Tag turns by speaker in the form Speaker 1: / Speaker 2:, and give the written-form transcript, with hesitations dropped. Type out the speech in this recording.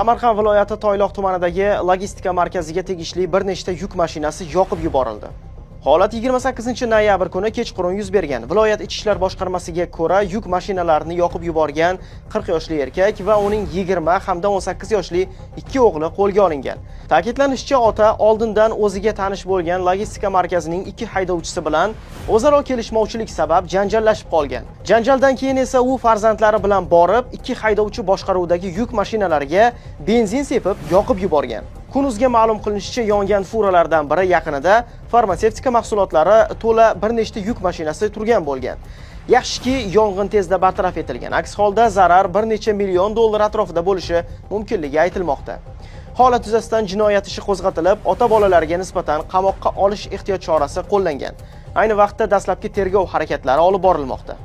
Speaker 1: Samarqand viloyati Toyloq tumanidagi logistika markaziga tegishli bir nechta yuk mashinasi yoqib yuborildi. Holat 28 noyabr kuni kechqurun yuz bergan. Viloyat Ichki ishlar boshqarmasiga ko'ra, yuk mashinalarini yoqib yuborgan 40 yoshli erkak va uning 20 hamda 18 yoshli ikki o'g'li qo'lga olingan. Ta'kidlanishicha, ota oldindan o'ziga tanish bo'lgan logistika markazining ikki haydovchisi bilan o'zaro kelishmovchilik sabab janjallashib qolgan. Janjaldan keyin esa u farzandlari bilan borib, ikki haydovchi boshqaruvidagi yuk mashinalariga benzin sepib yoqib yuborgan. Kun.uzga ma'lum qilinishicha, yongan furalardan biri yaqinida farmatsevtika mahsulotlari to'la bir nechta yuk mashinasi turgan bo'lgan. Yaxshiki, yong'in tezda bartaraf etilgan. Aks holda zarar bir necha million dollar atrofida bo'lishi mumkinligi aytilmoqda. Holat yuzasidan jinoyat ishi qo'zg'atilib, ota bolalarga nisbatan qamoqqa olish ehtiyot chorasi qo'llangan. Ayni vaqtda dastlabki tergov harakatlari olib borilmoqda.